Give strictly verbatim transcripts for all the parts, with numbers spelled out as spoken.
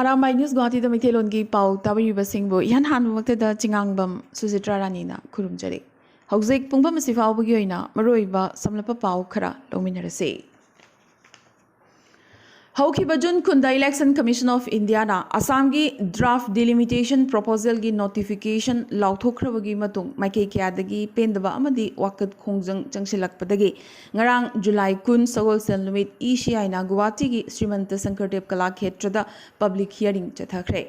Arambai news ꯒꯨꯋꯥꯍꯥꯇꯤꯗ ꯃꯩꯇꯩꯂꯣꯟꯒꯤ ꯄꯥꯎ ꯇꯥꯕꯤꯔꯤꯕꯁꯤꯡꯕꯨ ꯏꯍꯥꯟ ꯍꯥꯟꯕꯃꯛꯇꯗ ꯆꯤꯉꯥꯡꯕꯝ ꯁꯨꯖꯤꯇ꯭ꯔꯥ ꯔꯥꯅꯤꯅ ꯈꯨꯔꯨꯝꯖꯔꯤ꯫ ꯍꯧꯖꯤꯛ ꯄꯨꯡꯐꯝ ꯑꯁꯤ ꯐꯥꯎꯕꯒꯤ ꯑꯣꯏꯅ ꯃꯔꯨꯑꯣꯏꯕ ꯁꯝꯂꯞꯄ ꯄꯥꯎ ꯈꯔ ꯂꯧꯃꯤꯟꯅꯔꯁꯤ꯫ ꯍꯧꯈꯤꯕ ꯖꯨꯟ ꯀꯨꯟꯗ Election Commission of Indiaꯅ ꯑꯁꯥꯝꯒꯤ draft delimitation proposalꯒꯤ notification ꯂꯥꯎꯊꯣꯛꯈ꯭ꯔꯕꯒꯤ ꯃꯇꯨꯡ ꯃꯥꯏꯀꯩ ꯀꯌꯥꯗꯒꯤ ꯄꯦꯟꯗꯕ ꯑꯃꯗꯤ ꯋꯥꯀꯠ ꯈꯣꯡꯖꯪ ꯆꯪꯁꯤꯜꯂꯛꯄꯗꯒꯤ ꯉꯔꯥꯡ ꯖꯨꯂꯥꯏ ꯀꯨꯟ ꯁꯒꯣꯜꯁꯦꯜ ꯅꯨꯃꯤꯠ ECIꯅ ꯒꯨꯋꯥꯍꯥꯇꯤꯒꯤ ꯁ꯭ꯔꯤꯃꯟꯇ ꯁꯪꯀꯔꯗꯦꯕ ꯀꯂꯥꯈꯦꯇ꯭ꯔꯗ public hearing ꯆꯠꯊꯈ꯭ꯔꯦ꯫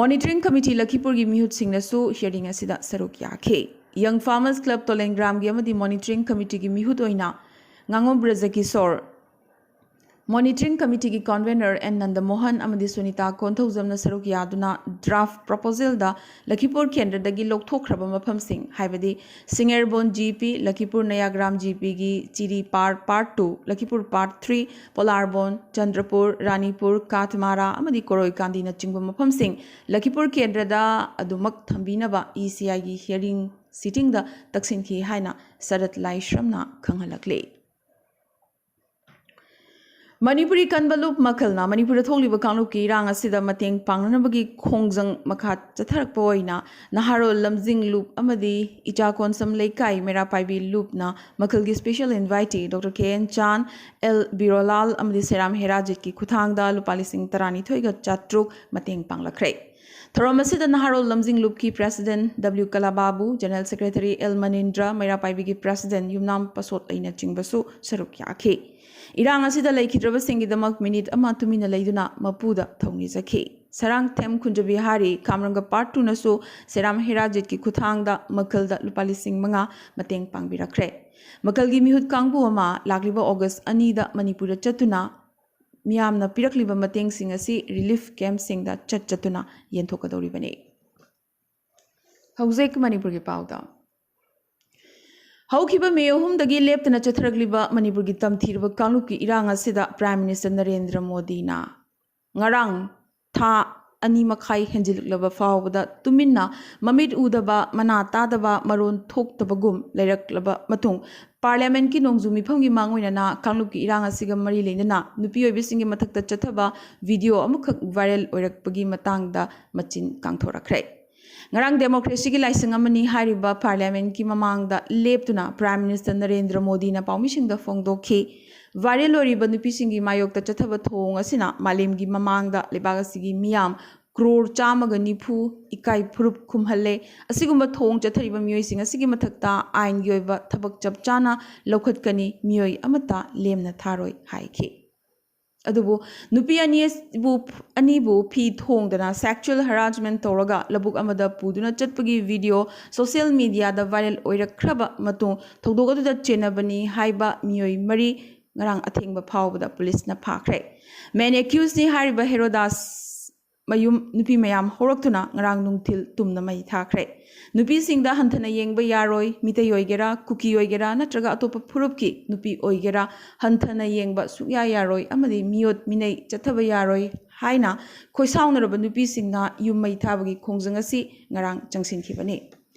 Monitoring Committee ꯂꯈꯤꯄꯨꯔꯒꯤ ꯃꯤꯍꯨꯠꯁꯤꯡꯅꯁꯨ hearing ꯑꯁꯤꯗ ꯁꯔꯨꯛ ꯌꯥꯈꯤ꯫ Young Farmers Club ꯇꯣꯂꯦꯟꯒ꯭ꯔꯥꯝꯒꯤ ꯑꯃꯗꯤ Monitoring Committeeꯒꯤ ꯃꯤꯍꯨꯠ ꯑꯣꯏꯅ ꯉꯥꯉꯣꯝ ꯕ꯭ꯔꯖꯀꯤꯁꯣꯔ, Monitoring Committeeꯒꯤ convenor ꯑꯦꯟ ꯅꯟꯗꯃꯣꯍꯟ ꯑꯃꯗꯤ ꯁꯨꯅꯤꯇꯥ ꯀꯣꯟꯊꯧꯖꯝꯅ ꯁꯔꯨꯛ ꯌꯥꯗꯨꯅ draft proposalꯗ ꯂꯈꯤꯄꯨꯔ ꯀꯦꯟꯗ꯭ꯔꯗꯒꯤ ꯂꯧꯊꯣꯛꯈ꯭ꯔꯕ ꯃꯐꯝꯁꯤꯡ, ꯍꯥꯏꯕꯗꯤ ꯁꯤꯡꯉꯦꯔꯕꯣꯟ GP, ꯂꯈꯤꯄꯨꯔ ꯅꯌꯥꯒ꯭ꯔꯥꯝ GPꯒꯤ ꯆꯤꯔꯤ ꯄꯥꯔ part two, ꯂꯈꯤꯄꯨꯔ part three, ꯄꯣꯂꯥꯔꯕꯣꯟ, Chandrapur, ꯔꯥꯅꯤꯄꯨꯔ, ꯀꯥꯊꯃꯥꯔꯥ ꯑꯃꯗꯤ ꯀꯣꯔꯣꯏꯀꯥꯟꯗꯤꯅꯆꯤꯡꯕ ꯃꯐꯝꯁꯤꯡ ꯂꯈꯤꯄꯨꯔ ꯀꯦꯟꯗ꯭ꯔꯗ ꯑꯗꯨꯃꯛ ꯊꯝꯕꯤꯅꯕ ECIꯒꯤ hearing sittingꯗ ꯇꯛꯁꯤꯟꯈꯤ ꯍꯥꯏꯅ ꯁꯔꯠ ꯂꯥꯏꯁ꯭ꯔꯝꯅ ꯈꯪꯍꯜꯂꯛꯂꯤ꯫ ꯃꯅꯤꯄꯨꯔꯤ ꯀꯟꯕ ꯂꯨꯞ ꯃꯈꯜꯅ ꯃꯅꯤꯄꯨꯔꯗ ꯊꯣꯛꯂꯤꯕ ꯀꯥꯡꯂꯨꯞꯀꯤ ꯏꯔꯥꯡ ꯑꯁꯤꯗ ꯃꯇꯦꯡ ꯄꯥꯡꯅꯅꯕꯒꯤ ꯈꯣꯡꯖꯪ ꯃꯈꯥ ꯆꯠꯊꯔꯛꯄ ꯑꯣꯏꯅ ꯅꯍꯥꯔꯣꯜ ꯂꯝꯖꯤꯡ ꯂꯨꯞ ꯑꯃꯗꯤ ꯏꯆꯥꯀꯣꯟꯁꯝ ꯂꯩꯀꯥꯏ ꯃꯩꯔꯥ ꯄꯥꯏꯕꯤ ꯂꯨꯞꯅ ꯃꯈꯜꯒꯤ special invitee Doctor K N Chan, L ꯕꯤꯔꯣꯂꯥꯜ ꯑꯃꯗꯤ ꯁꯦꯔꯥꯝ ꯍꯦꯔꯥꯖꯤꯠꯀꯤ ꯈꯨꯠꯊꯥꯡꯗ ꯂꯨꯄꯥ ꯂꯤꯁꯤꯡ ꯇꯔꯥꯅꯤꯊꯣꯏꯒ ꯆꯥꯇ꯭ꯔꯨꯛ ꯃꯇꯦꯡ ꯄꯥꯡꯂꯛꯈ꯭ꯔꯦ꯫ ꯊꯧꯔꯝ ꯑꯁꯤꯗ ꯅꯍꯥꯔꯣꯜ ꯂꯝꯖꯤꯡ ꯂꯨꯞꯀꯤ president W ꯀꯂꯥꯕꯥꯕꯨ, general secretary L ꯃꯅꯤꯟꯗ꯭ꯔ, ꯃꯩꯔꯥ ꯄꯥꯏꯕꯤꯒꯤ president ꯌꯨꯝꯅꯥꯝ ꯄꯁꯣꯠ ꯂꯩꯅꯆꯤꯡꯕꯁꯨ ꯁꯔꯨꯛ ꯌꯥꯈꯤ꯫ ꯏꯔꯥꯡ ꯑꯁꯤꯗ ꯂꯩꯈꯤꯗ꯭ꯔꯕꯁꯤꯡꯒꯤꯗꯃꯛ minute ꯑꯃ ꯇꯨꯃꯤꯟꯅ ꯂꯩꯗꯨꯅ ꯃꯄꯨꯗ ꯊꯧꯅꯤꯖꯈꯤ꯫ ꯁꯔꯥꯡꯊꯦꯝ ꯈꯨꯟꯖꯕꯤꯍꯥꯔꯤ ꯈꯥꯝꯔꯪꯒ part twoꯅꯁꯨ ꯁꯦꯔꯥꯝ ꯍꯦꯔꯥꯖꯤꯠꯀꯤ ꯈꯨꯠꯊꯥꯡꯗ ꯃꯈꯜꯗ ꯂꯨꯄꯥ ꯂꯤꯁꯤꯡ ꯃꯉꯥ ꯃꯇꯦꯡ ꯄꯥꯡꯕꯤꯔꯛꯈ꯭ꯔꯦ꯫ ꯃꯈꯜꯒꯤ ꯃꯤꯍꯨꯠ ꯀꯥꯡꯕꯨ ꯑꯃ ꯂꯥꯛꯂꯤꯕ August ꯑꯅꯤꯗ ꯃꯅꯤꯄꯨꯔꯗ ꯆꯠꯇꯨꯅ ꯃꯤꯌꯥꯝꯅ ꯄꯤꯔꯛꯂꯤꯕ ꯃꯇꯦꯡꯁꯤꯡ ꯑꯁꯤ relief campꯁꯤꯡꯗ ꯆꯠ ꯆꯠꯇꯨꯅ ꯌꯦꯟꯊꯣꯛꯀꯗꯧꯔꯤꯕꯅꯤ꯫ ꯍꯧꯖꯤꯛ ꯃꯅꯤꯄꯨꯔꯒꯤ ꯄꯥꯎꯗ꯫ ꯍꯧꯈꯤꯕ ꯃꯦ ꯑꯍꯨꯝꯗꯒꯤ ꯂꯦꯞꯇꯅ ꯆꯠꯊꯔꯛꯂꯤꯕ ꯃꯅꯤꯄꯨꯔꯒꯤ ꯇꯝꯊꯤꯔꯕ ꯀꯥꯡꯂꯨꯞꯀꯤ ꯏꯔꯥꯡ ꯑꯁꯤꯗ Prime Minister ꯅꯔꯦꯟꯗ꯭ꯔ ꯃꯣꯗꯤꯅ ꯉꯔꯥꯡ ꯊꯥ ꯑꯅꯤ ꯃꯈꯥꯏ ꯍꯦꯟꯖꯤꯜꯂꯛꯂꯕ ꯐꯥꯎꯕꯗ ꯇꯨꯃꯤꯟꯅ ꯃꯃꯤꯠ ꯎꯗꯕ, ꯃꯅꯥ ꯇꯥꯗꯕ, ꯃꯔꯣꯟ ꯊꯣꯛꯇꯕꯒꯨꯝ ꯂꯩꯔꯛꯂꯕ ꯃꯇꯨꯡ ꯄꯥꯔꯂꯤꯌꯥꯃꯦꯟꯠꯀꯤ ꯅꯣꯡꯖꯨ ꯃꯤꯐꯝꯒꯤ ꯃꯥꯡꯑꯣꯏꯅꯅ ꯀꯥꯡꯂꯨꯞꯀꯤ ꯏꯔꯥꯡ ꯑꯁꯤꯒ ꯃꯔꯤ ꯂꯩꯅꯅ ꯅꯨꯄꯤ ꯑꯣꯏꯕꯤꯁꯤꯡꯒꯤ ꯃꯊꯛꯇ ꯆꯠꯊꯕ ꯚꯤꯗꯤꯑꯣ ꯑꯃꯈꯛ ꯚꯥꯏꯔꯦꯜ ꯑꯣꯏꯔꯛꯄꯒꯤ ꯃꯇꯥꯡꯗ ꯃꯆꯤꯟ ꯀꯥꯡꯊꯣꯔꯛꯈ꯭ꯔꯦ꯫ ꯉꯔꯥꯡ ꯗꯦꯃꯣꯀ꯭ꯔꯦꯁꯤꯒꯤ ꯂꯥꯏꯁꯪ ꯑꯃꯅꯤ ꯍꯥꯏꯔꯤꯕ ꯄꯥꯔꯂꯤꯌꯥꯃꯦꯟꯠꯀꯤ ꯃꯃꯥꯡꯗ ꯂꯦꯞꯇꯨꯅ ꯄ꯭ꯔꯥꯏꯝ ꯃꯤꯅꯤꯁꯇꯔ ꯅꯔꯦꯟꯗ꯭ꯔ ꯃꯣꯗꯤꯅ ꯄꯥꯎꯃꯤꯁꯤꯡꯗ ꯐꯣꯡꯗꯣꯛꯈꯤ꯫ ꯚꯥꯏꯔꯦꯜ ꯑꯣꯏꯔꯤꯕ ꯅꯨꯄꯤꯁꯤꯡꯒꯤ ꯃꯥꯌꯣꯛꯇ ꯆꯠꯊꯕ ꯊꯧꯑꯣꯡ ꯑꯁꯤꯅ ꯃꯥꯂꯦꯝꯒꯤ ꯃꯃꯥꯡꯗ ꯂꯩꯕꯥꯛ ꯑꯁꯤꯒꯤ ꯃꯤꯌꯥꯝ ꯀ꯭ꯔꯣꯔ ꯆꯥꯝꯃꯒ ꯅꯤꯐꯨ ꯏꯀꯥꯏ ꯐꯨꯔꯨꯞ ꯈꯨꯝꯍꯜꯂꯦ꯫ ꯑꯁꯤꯒꯨꯝꯕ ꯊꯧꯑꯣꯡ ꯆꯠꯊꯔꯤꯕ ꯃꯤꯑꯣꯏꯁꯤꯡ ꯑꯁꯤꯒꯤ ꯃꯊꯛꯇ ꯑꯥꯏꯟꯒꯤ ꯑꯣꯏꯕ ꯊꯕꯛ ꯆꯞ ꯆꯥꯅ ꯂꯧꯈꯠꯀꯅꯤ, ꯃꯤꯑꯣꯏ ꯑꯃꯠꯇ ꯂꯦꯝꯅ ꯊꯥꯔꯣꯏ ꯍꯥꯏꯈꯤ꯫ ꯑꯗꯨꯕꯨ ꯅꯨꯄꯤ ꯑꯅꯤ ꯑꯁꯤꯕꯨ, ꯑꯅꯤꯕꯨ ꯐꯤ ꯊꯣꯡꯗꯅ sexual harassment ꯇꯧꯔꯒ ꯂꯧꯕꯨꯛ ꯑꯃꯗ ꯄꯨꯗꯨꯅ ꯆꯠꯄꯒꯤ ꯚꯤꯗꯤꯑꯣ ꯁꯣꯁꯤꯌꯦꯜ ꯃꯤꯗꯤꯌꯥꯗ ꯚꯥꯏꯔꯦꯜ ꯑꯣꯏꯔꯛꯈ꯭ꯔꯕ ꯃꯇꯨꯡ ꯊꯧꯗꯣꯛ ꯑꯗꯨꯗ ꯆꯦꯟꯅꯕꯅꯤ ꯍꯥꯏꯕ ꯃꯤꯑꯣꯏ ꯃꯔꯤ ꯉꯔꯥꯡ ꯑꯊꯦꯡꯕ ꯐꯥꯎꯕꯗ ꯄꯨꯂꯤꯁꯅ ꯐꯥꯈ꯭ꯔꯦ꯫ ꯃꯦꯟ ꯑꯦꯀ꯭ꯌꯨꯁꯅꯤ ꯍꯥꯏꯔꯤꯕ ꯍꯦꯔꯣꯗꯥꯁ ꯃꯌꯨꯝ ꯅꯨꯄꯤ ꯃꯌꯥꯝ ꯍꯧꯔꯛꯇꯨꯅ ꯉꯔꯥꯡ ꯅꯨꯡꯊꯤꯜ ꯇꯨꯝꯅ ꯃꯩ ꯊꯥꯈ꯭ꯔꯦ꯫ ꯅꯨꯄꯤꯁꯤꯡꯗ ꯍꯟꯊꯅ ꯌꯦꯡꯕ ꯌꯥꯔꯣꯏ, ꯃꯤꯇꯩ ꯑꯣꯏꯒꯦꯔꯥ, ꯀꯨꯀꯤ ꯑꯣꯏꯒꯦꯔꯥ, ꯅꯠꯇ꯭ꯔꯒ ꯑꯇꯣꯞꯄ ꯐꯨꯔꯨꯞꯀꯤ ꯅꯨꯄꯤ ꯑꯣꯏꯒꯦꯔꯥ, ꯍꯟꯊꯅ ꯌꯦꯡꯕ ꯁꯨꯛꯌꯥ ꯌꯥꯔꯣꯏ ꯑꯃꯗꯤ ꯃꯤꯑꯣꯠ ꯃꯤꯅꯩ ꯆꯠꯊꯕ ꯌꯥꯔꯣꯏ ꯍꯥꯏꯅ ꯈꯣꯏꯁꯥꯎꯅꯔꯕ ꯅꯨꯄꯤꯁꯤꯡꯅ ꯌꯨꯝ ꯃꯩ ꯊꯥꯕꯒꯤ ꯈꯣꯡꯖꯪ ꯑꯁꯤ ꯉꯔꯥꯡ ꯆꯪꯁꯤꯟꯈꯤꯕꯅꯤ꯫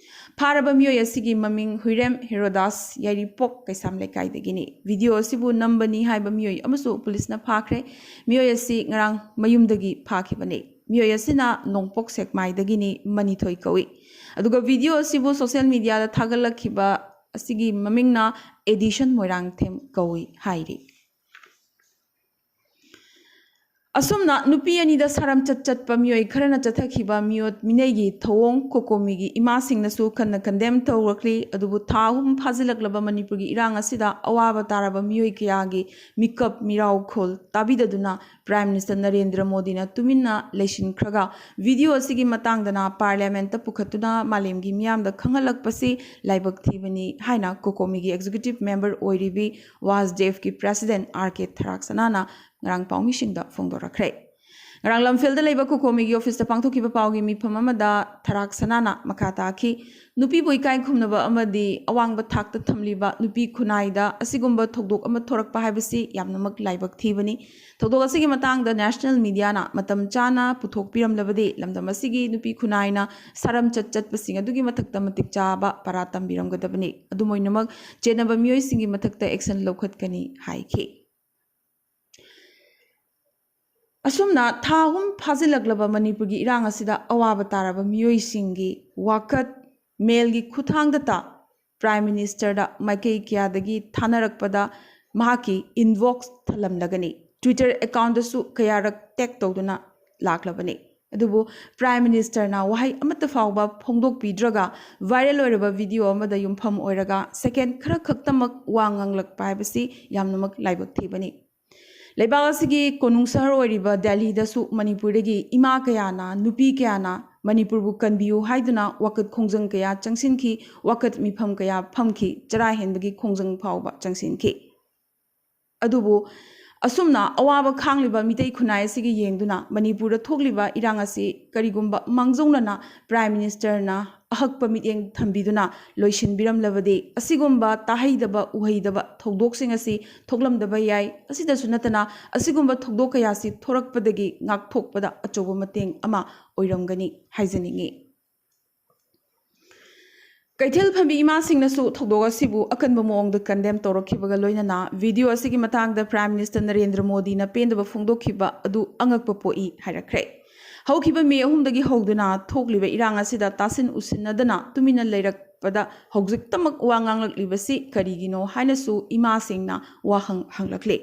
ꯐꯥꯔꯕ ꯃꯤꯑꯣꯏ ꯑꯁꯤꯒꯤ ꯃꯃꯤꯡ ꯍꯨꯏꯔꯦꯝ ꯍꯦꯔꯣꯗꯥꯁ, ꯌꯥꯏꯔꯤꯄꯣꯛ ꯀꯩꯁꯥꯝ ꯂꯩꯀꯥꯏꯗꯒꯤꯅꯤ꯫ ꯚꯤꯗꯤꯑꯣ ꯑꯁꯤꯕꯨ ꯅꯝꯕꯅꯤ ꯍꯥꯏꯕ ꯃꯤꯑꯣꯏ ꯑꯃꯁꯨ ꯄꯨꯂꯤꯁꯅ ꯐꯥꯈ꯭ꯔꯦ꯫ ꯃꯤꯑꯣꯏ ꯑꯁꯤ ꯉꯔꯥꯡ ꯃꯌꯨꯝꯗꯒꯤ ꯐꯥꯈꯤꯕꯅꯤ꯫ ꯃꯤꯑꯣꯏ ꯑꯁꯤꯅ ꯅꯣꯡꯄꯣꯛ ꯁꯦꯛꯃꯥꯏꯗꯒꯤꯅꯤ, ꯃꯅꯤꯊꯣꯏ ꯀꯧꯏ꯫ ꯑꯗꯨꯒ ꯚꯤꯗꯤꯑꯣ ꯑꯁꯤꯕꯨ ꯁꯣꯁꯤꯌꯦꯜ ꯃꯤꯗꯤꯌꯥꯗ ꯊꯥꯒꯠꯂꯛꯈꯤꯕ ꯑꯁꯤꯒꯤ ꯃꯃꯤꯡꯅ ꯑꯦꯗꯤꯁꯟ ꯃꯣꯏꯔꯥꯡꯊꯦꯝ ꯀꯧꯏ ꯍꯥꯏꯔꯤ꯫ ꯑꯁꯨꯝꯅ ꯅꯨꯄꯤ ꯑꯅꯤꯗ ꯁꯥꯔꯝꯆꯠ ꯆꯠꯄ ꯃꯤꯑꯣꯏ ꯈꯔꯅ ꯆꯠꯊꯈꯤꯕ ꯃꯤꯑꯣꯠ ꯃꯤꯅꯩꯒꯤ ꯊꯧꯑꯣꯡ ꯀꯣꯀꯣꯃꯤꯒꯤ ꯏꯃꯥꯁꯤꯡꯅꯁꯨ ꯈꯟꯅ ꯀꯟꯗꯦꯝ ꯇꯧꯔꯛꯂꯤ꯫ ꯑꯗꯨꯕꯨ ꯊꯥ ꯑꯍꯨꯝ ꯐꯥꯖꯤꯜꯂꯛꯂꯕ ꯃꯅꯤꯄꯨꯔꯒꯤ ꯏꯔꯥꯡ ꯑꯁꯤꯗ ꯑꯋꯥꯕ ꯇꯥꯔꯕ ꯃꯤꯑꯣꯏ ꯀꯌꯥꯒꯤ ꯃꯤꯀꯞ ꯃꯤꯔꯥꯎꯈꯣꯜ ꯇꯥꯕꯤꯗꯗꯨꯅ ꯄ꯭ꯔꯥꯏꯝ ꯃꯤꯅꯤꯁꯇꯔ ꯅꯔꯦꯟꯗ꯭ꯔ ꯃꯣꯗꯤꯅ ꯇꯨꯃꯤꯟꯅ ꯂꯩꯁꯤꯟꯈ꯭ꯔꯒ ꯚꯤꯗꯤꯑꯣ ꯑꯁꯤꯒꯤ ꯃꯇꯥꯡꯗꯅ ꯄꯥꯔꯂꯤꯌꯥꯃꯦꯟꯠꯇ ꯄꯨꯈꯠꯇꯨꯅ ꯃꯥꯂꯦꯝꯒꯤ ꯃꯤꯌꯥꯝꯗ ꯈꯪꯍꯜꯂꯛꯄꯁꯤ ꯂꯥꯏꯕꯛ ꯊꯤꯕꯅꯤ ꯍꯥꯏꯅ ꯀꯣꯀꯣꯃꯤꯒꯤ ꯑꯦꯛꯖꯤꯀ꯭ꯌꯨꯇꯤꯚ ꯃꯦꯝꯕꯔ ꯑꯣꯏꯔꯤꯕꯤ ꯋꯥꯁꯗꯦꯚꯀꯤ ꯄ꯭ꯔꯦꯁꯤꯗꯦꯟꯠ ꯑꯥꯔ ꯀꯦ ꯊꯔꯥꯛꯁꯅꯥꯅ ꯉꯔꯥꯡ ꯄꯥꯎꯃꯤꯁꯤꯡꯗ ꯐꯣꯡꯗꯣꯔꯛꯈ꯭ꯔꯦ꯫ ꯉꯔꯥꯡ ꯂꯝꯐꯦꯜꯗ ꯂꯩꯕ ꯀꯣꯀꯣꯃꯤꯒꯤ ꯑꯣꯐꯤꯁꯇ ꯄꯥꯡꯊꯣꯛꯈꯤꯕ ꯄꯥꯎꯒꯤ ꯃꯤꯐꯝ ꯑꯃꯗ ꯊꯔꯥꯛ ꯁꯅꯥꯅ ꯃꯈꯥ ꯇꯥꯈꯤ꯫ ꯅꯨꯄꯤꯕꯨ ꯏꯀꯥꯏ ꯈꯨꯝꯅꯕ ꯑꯃꯗꯤ ꯑꯋꯥꯡꯕ ꯊꯥꯛꯇ ꯊꯝꯂꯤꯕ ꯅꯨꯄꯤ ꯈꯨꯟꯅꯥꯏꯗ ꯑꯁꯤꯒꯨꯝꯕ ꯊꯧꯗꯣꯛ ꯑꯃ ꯊꯣꯔꯛꯄ ꯍꯥꯏꯕꯁꯤ ꯌꯥꯝꯅꯃꯛ ꯂꯥꯏꯕꯛ ꯊꯤꯕꯅꯤ꯫ ꯊꯧꯗꯣꯛ ꯑꯁꯤꯒꯤ ꯃꯇꯥꯡꯗ ꯅꯦꯁꯅꯦꯜ ꯃꯤꯗꯤꯌꯥꯅ ꯃꯇꯝ ꯆꯥꯅ ꯄꯨꯊꯣꯛꯄꯤꯔꯝꯂꯕꯗꯤ ꯂꯝꯗꯝ ꯑꯁꯤꯒꯤ ꯅꯨꯄꯤ ꯈꯨꯟꯅꯥꯏꯅ ꯁꯥꯔꯝꯆꯠ ꯆꯠꯄꯁꯤꯡ ꯑꯗꯨꯒꯤ ꯃꯊꯛꯇ ꯃꯇꯤꯛ ꯆꯥꯕ ꯄꯔꯥ ꯇꯝꯕꯤꯔꯝꯒꯗꯕꯅꯤ꯫ ꯑꯗꯨꯝ ꯑꯣꯏꯅꯃꯛ ꯆꯦꯟꯅꯕ ꯃꯤꯑꯣꯏꯁꯤꯡꯒꯤ ꯃꯊꯛꯇ action ꯂꯧꯈꯠꯀꯅꯤ ꯍꯥꯏꯈꯤ꯫ ꯑꯁꯨꯝꯅ ꯊꯥ ꯑꯍꯨꯝ ꯐꯥꯖꯤꯜꯂꯛꯂꯕ ꯃꯅꯤꯄꯨꯔꯒꯤ ꯏꯔꯥꯡ ꯑꯁꯤꯗ ꯑꯋꯥꯕ ꯇꯥꯔꯕ ꯃꯤꯑꯣꯏꯁꯤꯡꯒꯤ ꯋꯥꯀꯠ ꯃꯦꯜꯒꯤ ꯈꯨꯠꯊꯥꯡꯗꯇ Prime Ministerꯗ ꯃꯥꯏꯀꯩ ꯀꯌꯥꯗꯒꯤ ꯊꯥꯅꯔꯛꯄꯗ ꯃꯍꯥꯛꯀꯤ inbox ꯊꯜꯂꯝꯂꯒꯅꯤ꯫ Twitter accountꯇꯁꯨ ꯀꯌꯥꯔꯛ tag ꯇꯧꯗꯨꯅ ꯂꯥꯛꯂꯕꯅꯤ꯫ ꯑꯗꯨꯕꯨ Prime Ministerꯅ ꯋꯥꯍꯩ ꯑꯃꯠꯇ ꯐꯥꯎꯕ ꯐꯣꯡꯗꯣꯛꯄꯤꯗ꯭ꯔꯒ viral ꯑꯣꯏꯔꯕ video ꯑꯃꯗ ꯌꯨꯝꯐꯝ ꯑꯣꯏꯔꯒ second ꯈꯔ ꯈꯛꯇꯃꯛ ꯋꯥ ꯉꯥꯡꯂꯛꯄ ꯍꯥꯏꯕꯁꯤ ꯌꯥꯝꯅꯃꯛ ꯂꯥꯏꯕꯛ ꯊꯤꯕꯅꯤ꯫ ꯂꯩꯕꯥꯛ ꯑꯁꯤꯒꯤ ꯀꯣꯅꯨꯡ ꯁꯍꯔ ꯑꯣꯏꯔꯤꯕ ꯗꯦꯜꯂꯤꯗꯁꯨ ꯃꯅꯤꯄꯨꯔꯗꯒꯤ ꯏꯃꯥ ꯀꯌꯥꯅ, ꯅꯨꯄꯤ ꯀꯌꯥꯅ ꯃꯅꯤꯄꯨꯔꯕꯨ ꯀꯟꯕꯤꯌꯨ ꯍꯥꯏꯗꯨꯅ ꯋꯥꯀꯠ ꯈꯣꯡꯖꯪ ꯀꯌꯥ ꯆꯪꯁꯤꯟꯈꯤ, ꯋꯥꯀꯠ ꯃꯤꯐꯝ ꯀꯌꯥ ꯐꯝꯈꯤ, ꯆꯔꯥ ꯍꯦꯟꯕꯒꯤ ꯈꯣꯡꯖꯪ ꯐꯥꯎꯕ ꯆꯪꯁꯤꯟꯈꯤ꯫ ꯑꯗꯨꯕꯨ ꯑꯁꯨꯝꯅ ꯑꯋꯥꯕ ꯈꯥꯡꯂꯤꯕ ꯃꯤꯇꯩ ꯈꯨꯟꯅꯥꯏ ꯑꯁꯤꯒꯤ ꯌꯦꯡꯗꯨꯅ ꯃꯅꯤꯄꯨꯔꯗ ꯊꯣꯛꯂꯤꯕ ꯏꯔꯥꯡ ꯑꯁꯤ ꯀꯔꯤꯒꯨꯝꯕ ꯃꯥꯡꯖꯧꯅꯅ Prime Ministerꯅ ꯑꯍꯛꯄ ꯃꯤꯠꯌꯦꯡ ꯊꯝꯕꯤꯗꯨꯅ ꯂꯣꯏꯁꯤꯟꯕꯤꯔꯝꯂꯕꯗꯤ ꯑꯁꯤꯒꯨꯝꯕ ꯇꯥꯍꯩꯗꯕ ꯎꯍꯩꯗꯕ ꯊꯧꯗꯣꯛꯁꯤꯡ ꯑꯁꯤ ꯊꯣꯛꯂꯝꯗꯕ ꯌꯥꯏ꯫ ꯑꯁꯤꯗꯁꯨ ꯅꯠꯇꯅ ꯑꯁꯤꯒꯨꯝꯕ ꯊꯧꯗꯣꯛ ꯀꯌꯥꯁꯤ ꯊꯣꯔꯛꯄꯗꯒꯤ ꯉꯥꯛꯊꯣꯛꯄꯗ ꯑꯆꯧꯕ ꯃꯇꯦꯡ ꯑꯃ ꯑꯣꯏꯔꯝꯒꯅꯤ ꯍꯥꯏꯖꯅꯤꯡꯏ꯫ ꯀꯩꯊꯦꯜ ꯐꯝꯕꯤ ꯏꯃꯥꯁꯤꯡꯅꯁꯨ ꯊꯧꯗꯣꯛ ꯑꯁꯤꯕꯨ ꯑꯀꯟꯕ ꯃꯑꯣꯡꯗ condemn ꯇꯧꯔꯛꯈꯤꯕꯒ ꯂꯣꯏꯅꯅ video ꯑꯁꯤꯒꯤ ꯃꯇꯥꯡꯗ Prime Minister ꯅꯔꯦꯟꯗ꯭ꯔ ꯃꯣꯗꯤꯅ ꯄꯦꯟꯗꯕ ꯐꯣꯡꯗꯣꯛꯈꯤꯕ ꯑꯗꯨ ꯑꯉꯛꯄ ꯄꯣꯛꯏ ꯍꯥꯏꯔꯛꯈ꯭ꯔꯦ꯫ ꯍꯧꯈꯤꯕ ꯃꯦ ꯑꯍꯨꯝꯗꯒꯤ ꯍꯧꯗꯨꯅ ꯊꯣꯛꯂꯤꯕ ꯏꯔꯥꯡ ꯑꯁꯤꯗ ꯇꯥꯁꯤꯟ ꯎꯁꯤꯟꯅꯗꯅ ꯇꯨꯃꯤꯟꯅ ꯂꯩꯔꯛꯄꯗ ꯍꯧꯖꯤꯛꯇꯃꯛ ꯋꯥ ꯉꯥꯡꯂꯛꯂꯤꯕꯁꯤ ꯀꯔꯤꯒꯤꯅꯣ ꯍꯥꯏꯅꯁꯨ ꯏꯃꯥꯁꯤꯡꯅ ꯋꯥꯍꯪ ꯍꯪꯂꯛꯂꯤ꯫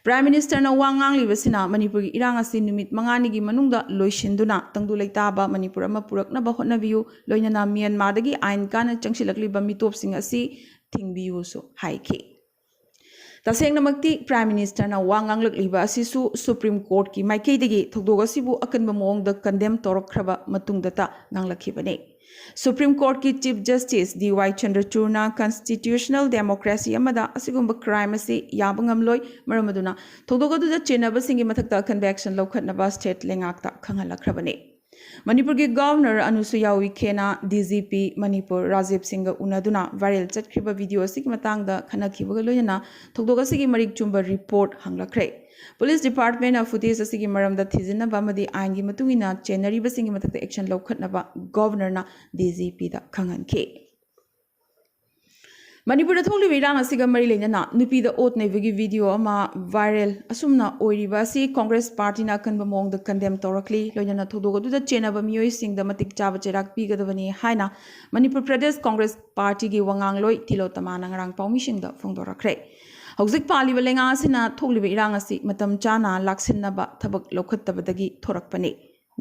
Prime Ministerꯅ ꯋꯥ ꯉꯥꯡꯂꯤꯕꯁꯤꯅ ꯃꯅꯤꯄꯨꯔꯒꯤ ꯏꯔꯥꯡ ꯑꯁꯤ ꯅꯨꯃꯤꯠ ꯃꯉꯥꯅꯤꯒꯤ ꯃꯅꯨꯡꯗ ꯂꯣꯏꯁꯤꯟꯗꯨꯅ ꯇꯪꯗꯨ ꯂꯩꯇꯥꯕ ꯃꯅꯤꯄꯨꯔ ꯑꯃ ꯄꯨꯔꯛꯅꯕ ꯍꯣꯠꯅꯕꯤꯌꯨ, ꯂꯣꯏꯅꯅ ꯃ꯭ꯌꯥꯟꯃꯥꯔꯗꯒꯤ ꯑꯥꯏꯟ ꯀꯥꯅ ꯆꯪꯁꯤꯜꯂꯛꯂꯤꯕ ꯃꯤꯇꯣꯞꯁꯤꯡ ꯑꯁꯤ ꯊꯤꯡꯕꯤꯌꯨꯁꯨ ꯍꯥꯏꯈꯤ꯫ ꯇꯁꯦꯡꯅꯃꯛꯇꯤ Prime Ministerꯅ ꯋꯥ ꯉꯥꯡꯂꯛꯂꯤꯕ ꯑꯁꯤꯁꯨ Supreme Courtꯀꯤ ꯃꯥꯏꯀꯩꯗꯒꯤ ꯊꯧꯗꯣꯛ ꯑꯁꯤꯕꯨ ꯑꯀꯟꯕ ꯃꯑꯣꯡꯗ condemn ꯇꯧꯔꯛꯈ꯭ꯔꯕ ꯃꯇꯨꯡꯗꯇ ꯉꯥꯡꯂꯛꯈꯤꯕꯅꯤ꯫ Supreme Courtꯀꯤ Chief Justice D Y Chandrachudꯅ constitutional democracy ꯑꯃꯗ ꯑꯁꯤꯒꯨꯝꯕ crime ꯑꯁꯤ ꯌꯥꯕ ꯉꯝꯂꯣꯏ, ꯃꯔꯝ ꯑꯗꯨꯅ ꯊꯧꯗꯣꯛ ꯑꯗꯨꯗ ꯆꯦꯟꯅꯕꯁꯤꯡꯒꯤ ꯃꯊꯛꯇ ꯑꯀꯟꯕ action ꯂꯧꯈꯠꯅꯕ state ꯂꯩꯉꯥꯛꯇ ꯈꯪꯍꯜꯂꯛꯈ꯭ꯔꯕꯅꯤ꯫ ꯃꯅꯤꯄꯨꯔꯒꯤ Governor ꯑꯅꯨꯁꯨꯌꯥ ꯎꯏꯀꯦꯅ D G P Manipur Rajiv ꯁꯤꯡꯒ ꯎꯅꯗꯨꯅ viral ꯆꯠꯈ꯭ꯔꯤꯕ video ꯑꯁꯤꯒꯤ ꯃꯇꯥꯡꯗ ꯈꯟꯅꯈꯤꯕꯒ ꯂꯣꯏꯅꯅ ꯊꯧꯗꯣꯛ ꯑꯁꯤꯒꯤ ꯃꯔꯤꯛ ꯆꯨꯝꯕ report ꯍꯪꯂꯛꯈ꯭ꯔꯦ꯫ Police Departmentꯅ footage ꯑꯁꯤꯒꯤ ꯃꯔꯝꯗ ꯊꯤꯖꯤꯟꯅꯕ ꯑꯃꯗꯤ ꯑꯥꯏꯟꯒꯤ ꯃꯇꯨꯡ ꯏꯟꯅ ꯆꯦꯟꯅꯔꯤꯕꯁꯤꯡꯒꯤ ꯃꯊꯛꯇ action ꯂꯧꯈꯠꯅꯕ Governorꯅ D G Pꯗ ꯈꯪꯍꯟꯈꯤ꯫ ꯃꯅꯤꯄꯨꯔꯗ ꯊꯣꯛꯂꯤꯕ ꯏꯔꯥꯡ ꯑꯁꯤꯒ ꯃꯔꯤ ꯂꯩꯅꯅ ꯅꯨꯄꯤꯗ ꯑꯣꯠ ꯅꯩꯕꯒꯤ video ꯑꯃ viral ꯑꯁꯨꯝꯅ ꯑꯣꯏꯔꯤꯕ ꯑꯁꯤ Congress Partyꯅ ꯑꯀꯟꯕ ꯃꯑꯣꯡꯗ condemn ꯇꯧꯔꯛꯂꯤ꯫ ꯂꯣꯏꯅꯅ ꯊꯧꯗꯣꯛ ꯑꯗꯨꯗ ꯆꯦꯟꯅꯕ ꯃꯤꯑꯣꯏꯁꯤꯡꯗ ꯃꯇꯤꯛ ꯆꯥꯕ ꯆꯩꯔꯥꯛ ꯄꯤꯒꯗꯕꯅꯤ ꯍꯥꯏꯅ ꯃꯅꯤꯄꯨꯔ ꯄ꯭ꯔꯗꯦꯁ Congress Partyꯒꯤ ꯋꯥꯉꯥꯡꯂꯣꯏ ꯊꯤꯂꯣꯇꯃꯥꯅ ꯉꯔꯥꯡ ꯄꯥꯎꯃꯤꯁꯤꯡꯗ ꯐꯣꯡꯗꯣꯔꯛꯈ꯭ꯔꯦ꯫ ꯍꯧꯖꯤꯛ ꯄꯥꯜꯂꯤꯕ ꯂꯩꯉꯥꯛ ꯑꯁꯤꯅ ꯊꯣꯛꯂꯤꯕ ꯏꯔꯥꯡ ꯑꯁꯤ ꯃꯇꯝ ꯆꯥꯅ ꯂꯥꯛꯁꯤꯟꯅꯕ ꯊꯕꯛ ꯂꯧꯈꯠꯇꯕꯗꯒꯤ ꯊꯣꯔꯛꯄꯅꯤ꯫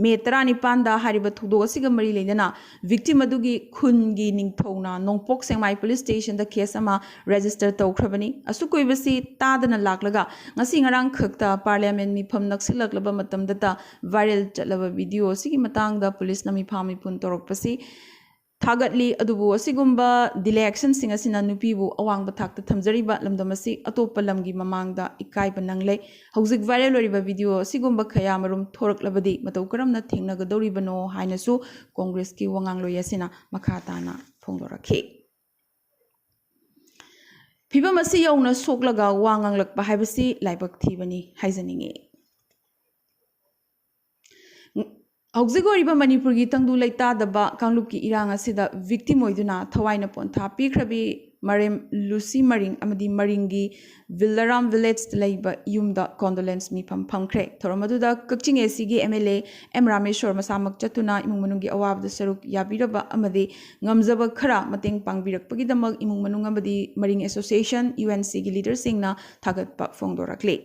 May ꯇꯔꯥꯅꯤꯄꯥꯟꯗ ꯍꯥꯏꯔꯤꯕ ꯊꯧꯗꯣꯛ ꯑꯁꯤꯒ ꯃꯔꯤ ꯂꯩꯅꯅ victim ꯑꯗꯨꯒꯤ ꯈꯨꯟꯒꯤ ꯅꯤꯡꯊꯧꯅ ꯅꯣꯡꯄꯣꯛ ꯁꯦꯛꯃꯥꯏ police stationꯗ case ꯑꯃ register ꯇꯧꯈ꯭ꯔꯕꯅꯤ꯫ ꯑꯁꯨꯛ ꯀꯨꯏꯕꯁꯤ ꯇꯥꯗꯅ ꯂꯥꯛꯂꯒ ꯉꯁꯤ ꯉꯔꯥꯡ ꯈꯛꯇ Parliament ꯃꯤꯐꯝ ꯅꯛꯁꯤꯜꯂꯛꯂꯕ ꯃꯇꯝꯗꯇ viral ꯆꯠꯂꯕ video ꯑꯁꯤꯒꯤ ꯃꯇꯥꯡꯗ policeꯅ ꯃꯤꯐꯥ ꯃꯤꯄꯨꯟ ꯇꯧꯔꯛꯄꯁꯤ ꯊꯥꯒꯠꯂꯤ꯫ ꯑꯗꯨꯕꯨ ꯑꯁꯤꯒꯨꯝꯕ delay actionꯁꯤꯡ ꯑꯁꯤꯅ ꯅꯨꯄꯤꯕꯨ ꯑꯋꯥꯡꯕ ꯊꯥꯛꯇ ꯊꯝꯖꯔꯤꯕ ꯂꯝꯗꯝ ꯑꯁꯤ ꯑꯇꯣꯞꯄ ꯂꯝꯒꯤ ꯃꯃꯥꯡꯗ ꯏꯀꯥꯏꯕ ꯅꯪꯂꯦ꯫ ꯍꯧꯖꯤꯛ viral ꯑꯣꯏꯔꯤꯕ video ꯑꯁꯤꯒꯨꯝꯕ ꯀꯌꯥꯃꯔꯨꯝ ꯊꯣꯔꯛꯂꯕꯗꯤ ꯃꯇꯧ ꯀꯔꯝꯅ ꯊꯦꯡꯅꯒꯗꯧꯔꯤꯕꯅꯣ ꯍꯥꯏꯅꯁꯨ Congressꯀꯤ ꯋꯥꯉꯥꯡꯂꯣꯏ ꯑꯁꯤꯅ ꯃꯈꯥ ꯇꯥꯅ ꯐꯣꯡꯗꯣꯔꯛꯈꯤ꯫ ꯐꯤꯕꯝ ꯑꯁꯤ ꯌꯧꯅ ꯁꯣꯛꯂꯒ ꯋꯥ ꯉꯥꯡꯂꯛꯄ ꯍꯥꯏꯕꯁꯤ ꯂꯥꯏꯕꯛ ꯊꯤꯕꯅꯤ ꯍꯥꯏꯖꯅꯤꯡꯏ꯫ ꯍꯧꯖꯤꯛ ꯑꯣꯏꯔꯤꯕ ꯃꯅꯤꯄꯨꯔꯒꯤ ꯇꯪꯗꯨ ꯂꯩꯇꯥꯗꯕ ꯀꯥꯡꯂꯨꯞꯀꯤ ꯏꯔꯥꯡ ꯑꯁꯤꯗ victim ꯑꯣꯏꯗꯨꯅ ꯊꯋꯥꯏꯅ ꯄꯣꯟꯊꯥ ꯄꯤꯈ꯭ꯔꯕꯤ ꯃꯔꯦꯝ ꯂꯨꯁꯤ ꯃꯔꯤꯡ ꯑꯃꯗꯤ ꯃꯔꯤꯡꯒꯤ ꯚꯤꯜꯂꯔꯥꯝ villageꯇ ꯂꯩꯕ ꯌꯨꯝꯗ condolence ꯃꯤꯐꯝ ꯐꯝꯈ꯭ꯔꯦ꯫ ꯊꯧꯔꯝ ꯑꯗꯨꯗ ꯀꯛꯆꯤꯡ ACꯒꯤ MLA M ꯔꯥꯃꯦꯁꯣꯔ ꯃꯁꯥꯃꯛ ꯆꯠꯇꯨꯅ ꯏꯃꯨꯡ ꯃꯅꯨꯡꯒꯤ ꯑꯋꯥꯕꯗ ꯁꯔꯨꯛ ꯌꯥꯕꯤꯔꯕ ꯑꯃꯗꯤ ꯉꯝꯖꯕ ꯈꯔ ꯃꯇꯦꯡ ꯄꯥꯡꯕꯤꯔꯛꯄꯒꯤꯗꯃꯛ ꯏꯃꯨꯡ ꯃꯅꯨꯡ ꯑꯃꯗꯤ ꯃꯔꯤꯡ Association, UNCꯒꯤ leaderꯁꯤꯡꯅ ꯊꯥꯒꯠꯄ ꯐꯣꯡꯗꯣꯔꯛꯂꯤ꯫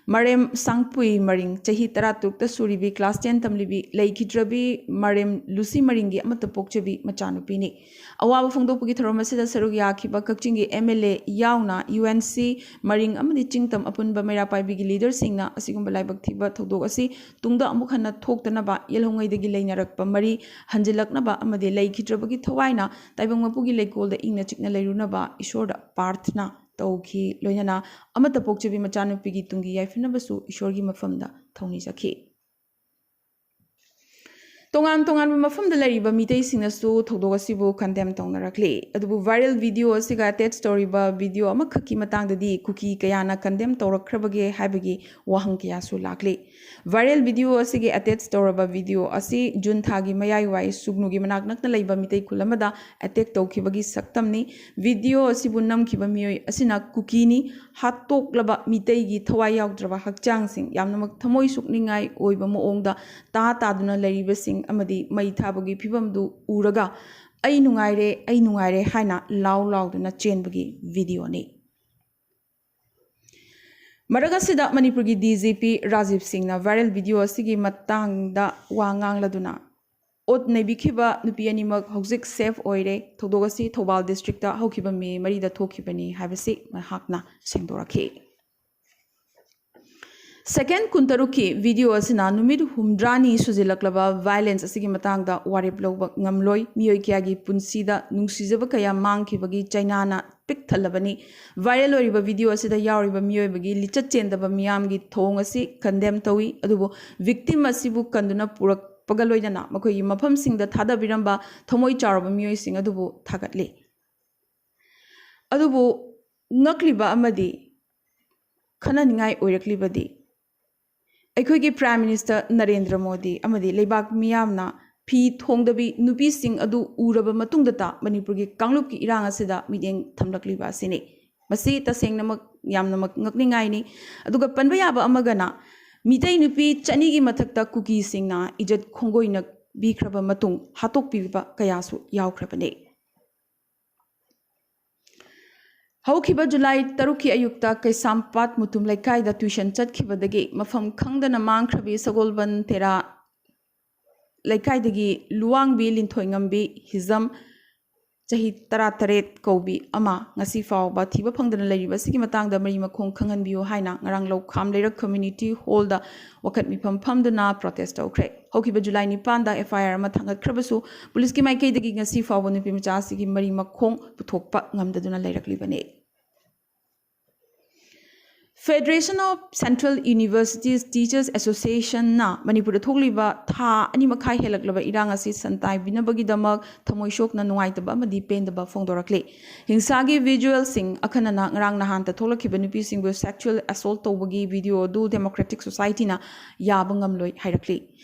ꯃꯔꯦꯝ ꯁꯥꯡꯄꯨꯏ ꯃꯔꯤꯡ, ꯆꯍꯤ ꯇꯔꯥꯇꯔꯨꯛꯇ ꯁꯨꯔꯤꯕꯤ, class ten ꯇꯝꯂꯤꯕꯤ, ꯂꯩꯈꯤꯗ꯭ꯔꯕꯤ ꯃꯔꯦꯝ ꯂꯨꯁꯤ ꯃꯔꯤꯡꯒꯤ ꯑꯃꯠꯇ ꯄꯣꯛꯆꯕꯤ ꯃꯆꯥꯅꯨꯄꯤꯅꯤ꯫ ꯑꯋꯥꯕ ꯐꯣꯡꯗꯣꯛꯄꯒꯤ ꯊꯧꯔꯝ ꯑꯁꯤꯗ ꯁꯔꯨꯛ ꯌꯥꯈꯤꯕ ꯀꯛꯆꯤꯡꯒꯤ M L A ꯌꯥꯎꯅ U N C, ꯃꯔꯤꯡ ꯑꯃꯗꯤ ꯆꯤꯡꯇꯝ ꯑꯄꯨꯟꯕ ꯃꯩꯔꯥ ꯄꯥꯏꯕꯤꯒꯤ leaderꯁꯤꯡꯅ ꯑꯁꯤꯒꯨꯝꯕ ꯂꯥꯏꯕꯛ ꯊꯤꯕ ꯊꯧꯗꯣꯛ ꯑꯁꯤ ꯇꯨꯡꯗ ꯑꯃꯨꯛ ꯍꯟꯅ ꯊꯣꯛꯇꯅꯕ ꯌꯦꯜꯍꯧꯉꯩꯗꯒꯤ ꯂꯩꯅꯔꯛꯄ ꯃꯔꯤ ꯍꯟꯖꯤꯜꯂꯛꯅꯕ ꯑꯃꯗꯤ ꯂꯩꯈꯤꯗ꯭ꯔꯕꯒꯤ ꯊꯋꯥꯏꯅ ꯇꯥꯏꯕꯪ ꯃꯄꯨꯒꯤ ꯂꯩꯀꯣꯜꯗ ꯏꯪꯅ ꯆꯤꯛꯅ ꯂꯩꯔꯨꯅꯕ ꯏꯁꯣꯔꯗ ꯄ꯭ꯔꯥꯔꯊꯅꯥ ꯇꯧꯈꯤ꯫ ꯂꯣꯏꯅꯅ ꯑꯃꯠꯇ ꯄꯣꯛꯆꯕꯤ ꯃꯆꯥꯅꯨꯄꯤꯒꯤ ꯇꯨꯡꯒꯤ ꯌꯥꯏꯐꯅꯕꯁꯨ ꯏꯁꯣꯔꯒꯤ ꯃꯐꯝꯗ ꯊꯧꯅꯤꯖꯈꯤ꯫ ꯇꯣꯉꯥꯟ ꯇꯣꯉꯥꯟꯕ ꯃꯐꯝꯗ ꯂꯩꯔꯤꯕ ꯃꯤꯇꯩꯁꯤꯡꯅꯁꯨ ꯊꯧꯗꯣꯛ ꯑꯁꯤꯕꯨ condemn ꯇꯧꯅꯔꯛꯂꯤ꯫ ꯑꯗꯨꯕꯨ viral video ꯑꯁꯤꯒ attach ꯇꯧꯔꯤꯕ video ꯑꯃꯈꯛꯀꯤ ꯃꯇꯥꯡꯗꯗꯤ ꯀꯨꯀꯤ ꯀꯌꯥꯅ condemn ꯇꯧꯔꯛꯈ꯭ꯔꯕꯒꯦ ꯍꯥꯏꯕꯒꯤ ꯋꯥꯍꯪ ꯀꯌꯥꯁꯨ ꯂꯥꯛꯂꯤ꯫ Viral video ꯑꯁꯤꯒꯤ attach ꯇꯧꯔꯕ video ꯑꯁꯤ June ꯊꯥꯒꯤ ꯃꯌꯥꯏꯋꯥꯏ ꯁꯨꯒꯅꯨꯒꯤ ꯃꯅꯥꯛ ꯅꯛꯅ ꯂꯩꯕ ꯃꯤꯇꯩ ꯈꯨꯜ ꯑꯃꯗ attack ꯇꯧꯈꯤꯕꯒꯤ ꯁꯛꯇꯝꯅꯤ꯫ Video ꯑꯁꯤꯕꯨ ꯅꯝꯈꯤꯕ ꯃꯤꯑꯣꯏ ꯑꯁꯤꯅ ꯀꯨꯀꯤꯅꯤ, ꯍꯥꯠꯇꯣꯛꯂꯕ ꯃꯤꯇꯩꯒꯤ ꯊꯋꯥꯏ ꯌꯥꯎꯗ꯭ꯔꯕ ꯍꯛꯆꯥꯡꯁꯤꯡ, ꯌꯥꯝꯅꯃꯛ ꯊꯃꯣꯏ ꯁꯣꯛꯅꯤꯡꯉꯥꯏ ꯑꯣꯏꯕ ꯃꯑꯣꯡꯗ ꯇꯥ ꯇꯥꯗꯨꯅ ꯂꯩꯔꯤꯕꯁꯤꯡ ꯑꯃꯗꯤ ꯃꯩ ꯊꯥꯕꯒꯤ ꯐꯤꯕꯝꯗꯨ ꯎꯔꯒ "ꯑꯩ ꯅꯨꯡꯉꯥꯏꯔꯦ, ꯑꯩ ꯅꯨꯡꯉꯥꯏꯔꯦ" ꯍꯥꯏꯅ ꯂꯥꯎ ꯂꯥꯎꯗꯨꯅ ꯆꯦꯟꯕꯒꯤ videoꯅꯤ꯫ ꯃꯔꯛ ꯑꯁꯤꯗ ꯃꯅꯤꯄꯨꯔꯒꯤ D G P ꯔꯥꯖꯤꯕ ꯁꯤꯡꯅ viral video ꯑꯁꯤꯒꯤ ꯃꯇꯥꯡꯗ ꯋꯥ ꯉꯥꯡꯂꯗꯨꯅ, ꯑꯣꯠ ꯅꯩꯕꯤꯈꯤꯕ ꯅꯨꯄꯤ ꯑꯅꯤꯃꯛ ꯍꯧꯖꯤꯛ safe ꯑꯣꯏꯔꯦ꯫ ꯊꯧꯗꯣꯛ ꯑꯁꯤ ꯊꯧꯕꯥꯜ districtꯇ ꯍꯧꯈꯤꯕ May ꯃꯔꯤꯗ ꯊꯣꯛꯈꯤꯕꯅꯤ ꯍꯥꯏꯕꯁꯤ ꯃꯍꯥꯛꯅ ꯁꯦꯡꯗꯣꯔꯛꯈꯤ꯫ Second ꯀꯨꯟꯇꯔꯨꯛꯀꯤ video ꯑꯁꯤꯅ ꯅꯨꯃꯤꯠ ꯍꯨꯝꯗ꯭ꯔꯥꯅꯤ ꯁꯨꯖꯤꯜꯂꯛꯂꯕ violence ꯑꯁꯤꯒꯤ ꯃꯇꯥꯡꯗ ꯋꯥꯔꯦꯞ ꯂꯧꯕ ꯉꯝꯂꯣꯏ꯫ ꯃꯤꯑꯣꯏ ꯀꯌꯥꯒꯤ ꯄꯨꯟꯁꯤꯗ ꯅꯨꯡꯁꯤꯖꯕ ꯀꯌꯥ ꯃꯥꯡꯈꯤꯕꯒꯤ ꯆꯩꯅꯥꯅ ꯄꯤꯛ ꯊꯜꯂꯕꯅꯤ꯫ Viral ꯑꯣꯏꯔꯤꯕ video ꯑꯁꯤꯗ ꯌꯥꯎꯔꯤꯕ ꯃꯤꯑꯣꯏꯕꯒꯤ ꯂꯤꯆꯠ ꯆꯦꯟꯗꯕ ꯃꯤꯌꯥꯝꯒꯤ ꯊꯧꯑꯣꯡ ꯑꯁꯤ condemn ꯇꯧꯏ, ꯑꯗꯨꯕꯨ victim ꯑꯁꯤꯕꯨ ꯀꯟꯗꯨꯅ ꯄꯨꯔꯛꯄꯒ ꯂꯣꯏꯅꯅ ꯃꯈꯣꯏꯒꯤ ꯃꯐꯝꯁꯤꯡꯗ ꯊꯥꯗꯕꯤꯔꯝꯕ ꯊꯃꯣꯏ ꯆꯥꯎꯔꯕ ꯃꯤꯑꯣꯏꯁꯤꯡ ꯑꯗꯨꯕꯨ ꯊꯥꯒꯠꯂꯤ꯫ ꯑꯗꯨꯕꯨ ꯉꯛꯂꯤꯕ ꯑꯃꯗꯤ ꯈꯟꯅꯅꯤꯡꯉꯥꯏ ꯑꯣꯏꯔꯛꯂꯤꯕꯗꯤ, ꯑꯩꯈꯣꯏꯒꯤ Prime Minister ꯅꯔꯦꯟꯗ꯭ꯔ ꯃꯣꯗꯤ ꯑꯃꯗꯤ ꯂꯩꯕꯥꯛ ꯃꯤꯌꯥꯝꯅ ꯐꯤ ꯊꯣꯡꯗꯕꯤ ꯅꯨꯄꯤꯁꯤꯡ ꯑꯗꯨ ꯎꯔꯕ ꯃꯇꯨꯡꯗꯇ ꯃꯅꯤꯄꯨꯔꯒꯤ ꯀꯥꯡꯂꯨꯞꯀꯤ ꯏꯔꯥꯡ ꯑꯁꯤꯗ ꯃꯤꯠꯌꯦꯡ ꯊꯝꯂꯛꯂꯤꯕ ꯑꯁꯤꯅꯤ꯫ ꯃꯁꯤ ꯇꯁꯦꯡꯅꯃꯛ ꯌꯥꯝꯅꯃꯛ ꯉꯛꯅꯤꯡꯉꯥꯏꯅꯤ꯫ ꯑꯗꯨꯒ ꯄꯟꯕ ꯌꯥꯕ ꯑꯃꯒꯅ, ꯃꯤꯇꯩ ꯅꯨꯄꯤ ꯆꯅꯤꯒꯤ ꯃꯊꯛꯇ ꯀꯨꯀꯤꯁꯤꯡꯅ ꯏꯖꯠ ꯈꯣꯡꯒꯣꯏꯅ ꯄꯤꯈ꯭ꯔꯕ ꯃꯇꯨꯡ ꯍꯥꯠꯇꯣꯛꯄꯤꯕ ꯀꯌꯥꯁꯨ ꯌꯥꯎꯈ꯭ꯔꯕꯅꯤ꯫ ꯍꯧꯈꯤꯕ ꯖꯨꯂꯥꯏ ꯇꯔꯨꯛꯀꯤ ꯑꯌꯨꯛꯇ ꯀꯩꯁꯥꯝꯄꯥꯠ ꯃꯨꯇꯨꯝ ꯂꯩꯀꯥꯏꯗ tuition ꯆꯠꯈꯤꯕꯗꯒꯤ ꯃꯐꯝ ꯈꯪꯗꯅ ꯃꯥꯡꯈ꯭ꯔꯕꯤ ꯁꯒꯣꯜꯕꯟ ꯇꯦꯔꯥ ꯂꯩꯀꯥꯏꯗꯒꯤ ꯂꯨꯋꯥꯡꯕꯤ ꯂꯤꯟꯊꯣꯏꯉꯝꯕꯤ ꯍꯤꯖꯝ, ꯆꯍꯤ ꯇꯔꯥꯇꯔꯦꯠ ꯀꯧꯕꯤ ꯑꯃ ꯉꯁꯤ ꯐꯥꯎꯕ ꯊꯤꯕ ꯐꯪꯗꯅ ꯂꯩꯔꯤꯕ ꯑꯁꯤꯒꯤ ꯃꯇꯥꯡꯗ ꯃꯔꯤ ꯃꯈꯣꯡ ꯈꯪꯍꯟꯕꯤꯌꯨ ꯍꯥꯏꯅ ꯉꯔꯥꯡ ꯂꯧꯈꯥꯝ ꯂꯩꯔꯛ community hallꯗ ꯋꯥꯀꯠ ꯃꯤꯐꯝ ꯐꯝꯗꯨꯅ protest ꯇꯧꯈ꯭ꯔꯦ꯫ ꯍꯧꯈꯤꯕ ꯖꯨꯂꯥꯏ ꯅꯤꯄꯥꯟꯗ FIR ꯑꯃ ꯊꯥꯡꯒꯠꯈ꯭ꯔꯕꯁꯨ ꯄꯨꯂꯤꯁꯀꯤ ꯃꯥꯏꯀꯩꯗꯒꯤ ꯉꯁꯤ ꯐꯥꯎꯕ ꯅꯨꯄꯤ ꯃꯆꯥ ꯑꯁꯤꯒꯤ ꯃꯔꯤ ꯃꯈꯣꯡ ꯄꯨꯊꯣꯛꯄ ꯉꯝꯗꯗꯨꯅ ꯂꯩꯔꯛꯂꯤꯕꯅꯤ꯫ Federation of Central Universities Teachers Associationꯅ ꯃꯅꯤꯄꯨꯔꯗ ꯊꯣꯛꯂꯤꯕ ꯊꯥ ꯑꯅꯤ ꯃꯈꯥꯏ ꯍꯦꯜꯂꯛꯂꯕ ꯏꯔꯥꯡ ꯑꯁꯤ ꯁꯟꯇꯥꯏꯕꯤꯅꯕꯒꯤꯗꯃꯛ ꯊꯃꯣꯏ ꯁꯣꯛꯅ ꯅꯨꯡꯉꯥꯏꯇꯕ ꯑꯃꯗꯤ ꯄꯦꯟꯗꯕ ꯐꯣꯡꯗꯣꯔꯛꯂꯤ꯫ ꯍꯤꯡꯁꯥꯒꯤ visualꯁꯤꯡ, ꯑꯈꯟꯅꯅ ꯉꯔꯥꯡ ꯅꯍꯥꯟꯇ ꯊꯣꯛꯂꯛꯈꯤꯕ ꯅꯨꯄꯤꯁꯤꯡꯕꯨ sexual assault ꯇꯧꯕꯒꯤ video ꯑꯗꯨ Democratic Societyꯅ ꯌꯥꯕ ꯉꯝꯂꯣꯏ ꯍꯥꯏꯔꯛꯂꯤ꯫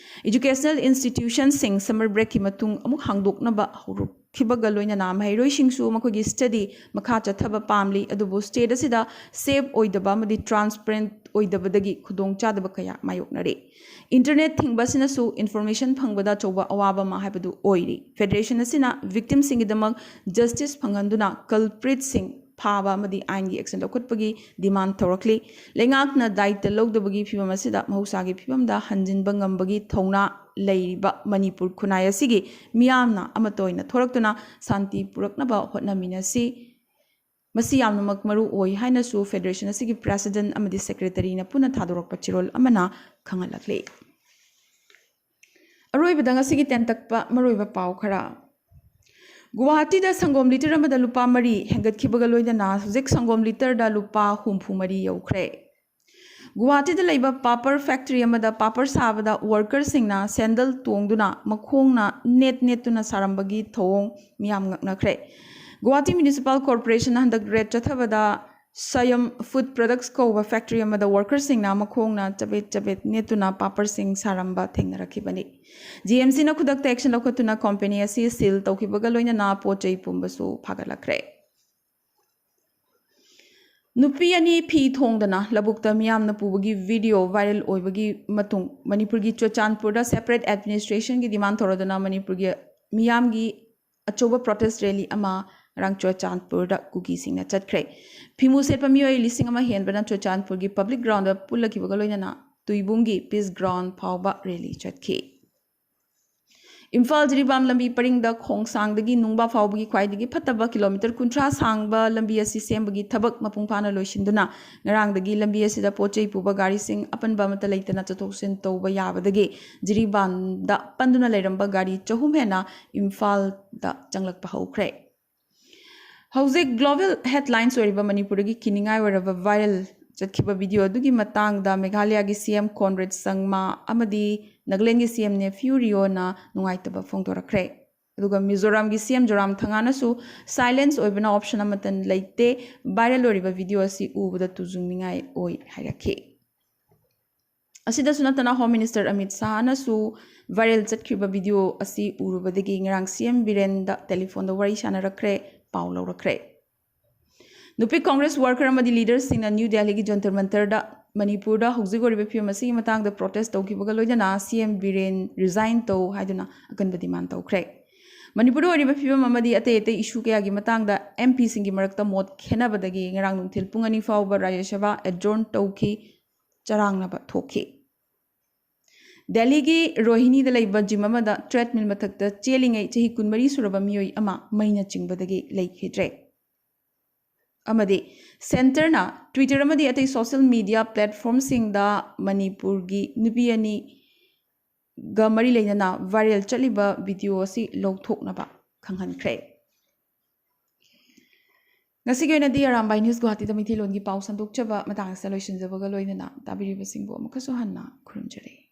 Educational institutionꯁꯤꯡ summer breakꯀꯤ ꯃꯇꯨꯡ ꯑꯃꯨꯛ ꯍꯥꯡꯗꯣꯛꯅꯕ ꯍꯧꯔꯛꯈꯤꯕꯒ ꯂꯣꯏꯅꯅ ꯃꯍꯩꯔꯣꯏꯁꯤꯡꯁꯨ ꯃꯈꯣꯏꯒꯤ study ꯃꯈꯥ ꯆꯠꯊꯕ ꯄꯥꯝꯂꯤ, ꯑꯗꯨꯕꯨ state ꯑꯁꯤꯗ safe ꯑꯣꯏꯗꯕ ꯑꯃꯗꯤ transparent ꯑꯣꯏꯗꯕꯗꯒꯤ ꯈꯨꯗꯣꯡꯆꯥꯗꯕ ꯀꯌꯥ ꯃꯥꯌꯣꯛꯅꯔꯤ꯫ Internet ꯊꯤꯡꯕ ꯑꯁꯤꯅꯁꯨ information ꯐꯪꯕꯗ ꯑꯆꯧꯕ ꯑꯋꯥꯕ ꯑꯃ ꯍꯥꯏꯕꯗꯨ ꯑꯣꯏꯔꯤ꯫ Federation ꯑꯁꯤꯅ victimꯁꯤꯡꯒꯤꯗꯃꯛ justice ꯐꯪꯍꯟꯗꯨꯅ culpritꯁꯤꯡ ꯐꯥꯕ ꯑꯃꯗꯤ ꯑꯥꯏꯟꯒꯤ action ꯂꯧꯈꯠꯄꯒꯤ demand ꯇꯧꯔꯛꯂꯤ꯫ ꯂꯩꯉꯥꯛꯅ ꯗꯥꯏꯇ ꯂꯧꯗꯕꯒꯤ ꯐꯤꯚꯝ ꯑꯁꯤꯗ ꯃꯍꯧꯁꯥꯒꯤ ꯐꯤꯚꯝꯗ ꯍꯟꯖꯤꯟꯕ ꯉꯝꯕꯒꯤ ꯊꯧꯅꯥ ꯂꯩꯔꯤꯕ ꯃꯅꯤꯄꯨꯔ ꯈꯨꯟꯅꯥꯏ ꯑꯁꯤꯒꯤ ꯃꯤꯌꯥꯝꯅ ꯑꯃꯠꯇ ꯑꯣꯏꯅ ꯊꯣꯔꯛꯇꯨꯅ ꯁꯥꯟꯇꯤ ꯄꯨꯔꯛꯅꯕ ꯍꯣꯠꯅꯃꯤꯟꯅꯁꯤ꯫ ꯃꯁꯤ ꯌꯥꯝꯅꯃꯛ ꯃꯔꯨ ꯑꯣꯏ ꯍꯥꯏꯅꯁꯨ federation ꯑꯁꯤꯒꯤ president ꯑꯃꯗꯤ secretaryꯅ ꯄꯨꯟꯅ ꯊꯥꯗꯣꯔꯛꯄ ꯆꯦꯔꯣꯜ ꯑꯃꯅ ꯈꯪꯍꯜꯂꯛꯂꯤ꯫ ꯑꯔꯣꯏꯕꯗ ꯉꯁꯤꯒꯤ ꯇꯦꯟꯇꯛꯄ ꯃꯔꯨꯑꯣꯏꯕ ꯄꯥꯎ ꯈꯔ꯫ ꯒꯨꯋꯥꯍꯥꯇꯤꯗ ꯁꯪꯒꯣꯝ litre ꯑꯃꯗ ꯂꯨꯄꯥ ꯃꯔꯤ ꯍꯦꯟꯒꯠꯈꯤꯕꯒ ꯂꯣꯏꯅꯅ ꯍꯧꯖꯤꯛ ꯁꯪꯒꯣꯝ litreꯗ ꯂꯨꯄꯥ ꯍꯨꯝꯐꯨ ꯃꯔꯤ ꯌꯧꯈ꯭ꯔꯦ꯫ ꯒꯨꯋꯥꯍꯥꯇꯤꯗ ꯂꯩꯕ ꯄꯥꯄꯔ factory ꯑꯃꯗ ꯄꯥꯄꯔ ꯁꯥꯕꯗ workerꯁꯤꯡꯅ ꯁꯦꯟꯗꯜ ꯇꯣꯡꯗꯨꯅ ꯃꯈꯣꯡꯅ ꯅꯦꯠ ꯅꯦꯠꯇꯨꯅ ꯁꯥꯔꯝꯕꯒꯤ ꯊꯧꯑꯣꯡ ꯃꯤꯌꯥꯝ ꯉꯛꯅꯈ꯭ꯔꯦ꯫ ꯒꯨꯋꯥꯍꯥꯇꯤ Municipal Corporationꯅ ꯍꯟꯗꯛ raid ꯆꯠꯊꯕꯗ ꯁꯌꯝ Food Products ꯀꯧꯕ factory ꯑꯃꯗ workerꯁꯤꯡꯅ ꯃꯈꯣꯡꯅ ꯆꯕꯦꯠ ꯆꯕꯦꯠ ꯅꯦꯠꯇꯨꯅ ꯄꯥꯄꯔꯁꯤꯡ ꯁꯥꯔꯝꯕ ꯊꯦꯡꯅꯔꯛꯈꯤꯕꯅꯤ꯫ GMCꯅ ꯈꯨꯗꯛꯇ action ꯂꯧꯈꯠꯇꯨꯅ company ꯑꯁꯤ seal ꯇꯧꯈꯤꯕꯒ ꯂꯣꯏꯅꯅ ꯄꯣꯠ ꯆꯩ ꯄꯨꯝꯕꯁꯨ ꯐꯥꯒꯠꯂꯛꯈ꯭ꯔꯦ꯫ ꯅꯨꯄꯤ ꯑꯅꯤ ꯐꯤ ꯊꯣꯡꯗꯅ ꯂꯧꯕꯨꯛꯇ ꯃꯤꯌꯥꯝꯅ ꯄꯨꯕꯒꯤ video viral ꯑꯣꯏꯕꯒꯤ ꯃꯇꯨꯡ ꯃꯅꯤꯄꯨꯔꯒꯤ ꯆꯨꯔꯆꯥꯟꯄꯨꯔꯗ separate administrationꯒꯤ demand ꯇꯧꯔꯗꯨꯅ ꯃꯅꯤꯄꯨꯔꯒꯤ ꯃꯤꯌꯥꯝꯒꯤ ꯑꯆꯧꯕ protest rally ꯑꯃ ꯉꯔꯥꯡ ꯆꯨꯔꯆꯥꯟꯄꯨꯔꯗ ꯀꯨꯀꯤꯁꯤꯡꯅ ꯆꯠꯈ꯭ꯔꯦ꯫ ꯐꯤꯃꯨ ꯁꯦꯠꯄ ꯃꯤꯑꯣꯏ ꯂꯤꯁꯤꯡ ꯑꯃ ꯍꯦꯟꯕꯅ ꯆꯨꯔꯆꯥꯟꯄꯨꯔꯒꯤ ꯄꯕ꯭ꯂꯤꯛ ꯒ꯭ꯔꯥꯎꯟꯗ ꯄꯨꯜꯂꯛꯈꯤꯕꯒ ꯂꯣꯏꯅꯅ ꯇꯨꯏꯕꯨꯡꯒꯤ ꯄꯤꯁ ꯒ꯭ꯔꯥꯎꯟ ꯐꯥꯎꯕ ꯔꯦꯂꯤ ꯆꯠꯈꯤ꯫ ꯏꯝꯐꯥꯜ ꯖꯤꯔꯤꯕꯥꯝ ꯂꯝꯕꯤ ꯄꯔꯤꯡꯗ ꯈꯣꯡꯁꯥꯡꯗꯒꯤ ꯅꯨꯡꯕꯥ ꯐꯥꯎꯕꯒꯤ ꯈ꯭ꯋꯥꯏꯗꯒꯤ ꯐꯠꯇꯕ ꯀꯤꯂꯣꯃꯤꯇꯔ ꯀꯨꯟꯊ꯭ꯔꯥ ꯁꯥꯡꯕ ꯂꯝꯕꯤ ꯑꯁꯤ ꯁꯦꯝꯕꯒꯤ ꯊꯕꯛ ꯃꯄꯨꯡ ꯐꯥꯅ ꯂꯣꯏꯁꯤꯟꯗꯨꯅ ꯉꯔꯥꯡꯗꯒꯤ ꯂꯝꯕꯤ ꯑꯁꯤꯗ ꯄꯣꯠ ꯆꯩ ꯄꯨꯕ ꯒꯥꯔꯤꯁꯤꯡ ꯑꯄꯟꯕ ꯑꯃꯠꯇ ꯂꯩꯇꯅ ꯆꯠꯊꯣꯛ ꯆꯠꯁꯤꯟ ꯇꯧꯕ ꯌꯥꯕꯗꯒꯤ ꯖꯤꯔꯤꯕꯥꯝꯗ ꯄꯟꯗꯨꯅ ꯂꯩꯔꯝꯕ ꯒꯥꯔꯤ ꯆꯍꯨꯝ ꯍꯦꯟꯅ ꯏꯝꯐꯥꯜꯗ ꯆꯪꯂꯛꯄ ꯍꯧꯈ꯭ꯔꯦ꯫ ꯍꯧꯖꯤꯛ ꯒ꯭ꯂꯣꯕꯦꯜ ꯍꯦꯗꯂꯥꯏꯟꯁ ꯑꯣꯏꯔꯤꯕ ꯃꯅꯤꯄꯨꯔꯗꯒꯤ ꯀꯤꯅꯤꯡꯉꯥꯏ ꯑꯣꯏꯔꯕ ꯚꯥꯏꯔꯦꯜ ꯆꯠꯈꯤꯕ ꯚꯤꯗꯤꯑꯣ ꯑꯗꯨꯒꯤ ꯃꯇꯥꯡꯗ ꯃꯦꯘꯥꯂꯌꯥꯒꯤ ꯁꯤ ꯑꯦꯝ ꯀꯣꯟꯔꯦꯗ ꯁꯪꯃꯥ ꯑꯃꯗꯤ ꯅꯥꯒꯥꯂꯦꯟꯒꯤ ꯁꯤ ꯑꯦꯝ ꯅꯦꯐ꯭ꯌꯨ ꯔꯤꯑꯣꯅ ꯅꯨꯡꯉꯥꯏꯇꯕ ꯐꯣꯡꯗꯣꯔꯛꯈ꯭ꯔꯦ꯫ ꯑꯗꯨꯒ ꯃꯤꯖꯣꯔꯥꯝꯒꯤ ꯁꯤ ꯑꯦꯝ ꯖꯣꯔꯥꯝ ꯊꯪꯒꯥꯅꯁꯨ "ꯁꯥꯏꯂꯦꯟꯁ ꯑꯣꯏꯕꯅ ꯑꯣꯞꯁꯟ ꯑꯃꯠꯇ ꯂꯩꯇꯦ, ꯚꯥꯏꯔꯦꯜ ꯑꯣꯏꯔꯤꯕ ꯚꯤꯗꯤꯑꯣ ꯑꯁꯤ ꯎꯕꯗ ꯇꯨꯖꯨꯡꯅꯤꯡꯉꯥꯏ ꯑꯣꯏ" ꯍꯥꯏꯔꯛꯈꯤ꯫ ꯑꯁꯤꯗꯁꯨ ꯅꯠꯇꯅ ꯍꯣꯝ ꯃꯤꯅꯤꯁꯇꯔ ꯑꯃꯤꯠ ꯁꯥꯍꯅꯁꯨ ꯚꯥꯏꯔꯦꯜ ꯆꯠꯈ꯭ꯔꯤꯕ ꯚꯤꯗꯤꯑꯣ ꯑꯁꯤ ꯎꯔꯨꯕꯗꯒꯤ ꯉꯔꯥꯡ ꯁꯤ ꯑꯦꯝ ꯕꯤꯔꯦꯟꯗ ꯇꯦꯂꯤꯐꯣꯟꯗ ꯋꯥꯔꯤ ꯁꯥꯟꯅꯔꯛꯈ꯭ꯔꯦ, ꯄꯥꯎ ꯂꯧꯔꯛꯈ꯭ꯔꯦ꯫ ꯅꯨꯄꯤ ꯀꯣꯡꯒ꯭ꯔꯦꯁ ꯋꯥꯔꯀꯔ ꯑꯃꯗꯤ ꯂꯤꯗꯔꯁꯤꯡꯅ ꯅ꯭ꯌꯨ ꯗꯦꯜꯂꯤꯒꯤ ꯖꯟꯇꯔ ꯃꯟꯇꯔꯗ ꯃꯅꯤꯄꯨꯔꯗ ꯍꯧꯖꯤꯛ ꯑꯣꯏꯔꯤꯕ ꯐꯤꯕꯝ ꯑꯁꯤꯒꯤ ꯃꯇꯥꯡꯗ ꯄ꯭ꯔꯣꯇꯦꯁ ꯇꯧꯈꯤꯕꯒ ꯂꯣꯏꯅꯅ ꯁꯤ ꯑꯦꯝ ꯕꯤꯔꯦꯟ ꯔꯤꯖꯥꯏꯟ ꯇꯧ ꯍꯥꯏꯗꯨꯅ ꯑꯀꯟꯕ ꯗꯤꯃꯥꯟ ꯇꯧꯈ꯭ꯔꯦ꯫ ꯃꯅꯤꯄꯨꯔꯗ ꯑꯣꯏꯔꯤꯕ ꯐꯤꯕꯝ ꯑꯃꯗꯤ ꯑꯇꯩ ꯑꯇꯩ ꯏꯁꯨ ꯀꯌꯥꯒꯤ ꯃꯇꯥꯡꯗ ꯑꯦꯝ ꯄꯤꯁꯤꯡꯒꯤ ꯃꯔꯛꯇ ꯃꯣꯠ ꯈꯦꯠꯅꯕꯗꯒꯤ ꯉꯔꯥꯡ ꯅꯨꯡꯊꯤꯜ ꯄꯨꯡ ꯑꯅꯤ ꯐꯥꯎꯕ ꯔꯥꯖ꯭ꯌ ꯁꯚꯥ ꯑꯦꯗꯖꯣꯔꯟ ꯇꯧꯈꯤ, ꯆꯔꯥꯡꯅꯕ ꯊꯣꯛꯈꯤ꯫ ꯗꯦꯜꯂꯤꯒꯤ ꯔꯣꯍꯤꯅꯤꯗ ꯂꯩꯕ ꯖꯤꯝ ꯑꯃꯗ ꯇ꯭ꯔꯦꯗꯃꯤꯜ ꯃꯊꯛꯇ ꯆꯦꯜꯂꯤꯉꯩ ꯆꯍꯤ ꯀꯨꯟꯃꯔꯤ ꯁꯨꯔꯕ ꯃꯤꯑꯣꯏ ꯑꯃ ꯃꯩꯅ ꯆꯤꯡꯕꯗꯒꯤ ꯂꯩꯈꯤꯗ꯭ꯔꯦ꯫ ꯑꯃꯗꯤ ꯁꯦꯟꯇꯔꯅ ꯇ꯭ꯋꯤꯇꯔ ꯑꯃꯗꯤ ꯑꯇꯩ ꯁꯣꯁꯤꯌꯦꯜ ꯃꯤꯗꯤꯌꯥ ꯄ꯭ꯂꯦꯠꯐꯣꯔꯝꯁꯤꯡꯗ ꯃꯅꯤꯄꯨꯔꯒꯤ ꯅꯨꯄꯤ ꯑꯅꯤꯒ ꯃꯔꯤ ꯂꯩꯅꯅ ꯚꯥꯏꯔꯦꯜ ꯆꯠꯂꯤꯕ ꯚꯤꯗꯤꯑꯣ ꯑꯁꯤ ꯂꯧꯊꯣꯛꯅꯕ ꯈꯪꯍꯟꯈ꯭ꯔꯦ꯫ ꯉꯁꯤꯒꯤ ꯑꯣꯏꯅꯗꯤ ꯑꯔꯥꯝꯕꯥꯏ ꯅ꯭ꯌꯨꯁ ꯒꯨꯋꯥꯍꯥꯇꯤꯗ ꯃꯩꯇꯩꯂꯣꯟꯒꯤ ꯄꯥꯎ ꯁꯟꯗꯣꯛꯆꯕ ꯃꯇꯥꯡ ꯑꯁꯤꯗ ꯂꯣꯏꯁꯤꯟꯖꯕꯒ ꯂꯣꯏꯅꯅ ꯇꯥꯕꯤꯔꯤꯕꯁꯤꯡꯕꯨ ꯑꯃꯨꯛꯀꯁꯨ ꯍꯟꯅ ꯈꯨꯔꯨꯝꯖꯔꯤ꯫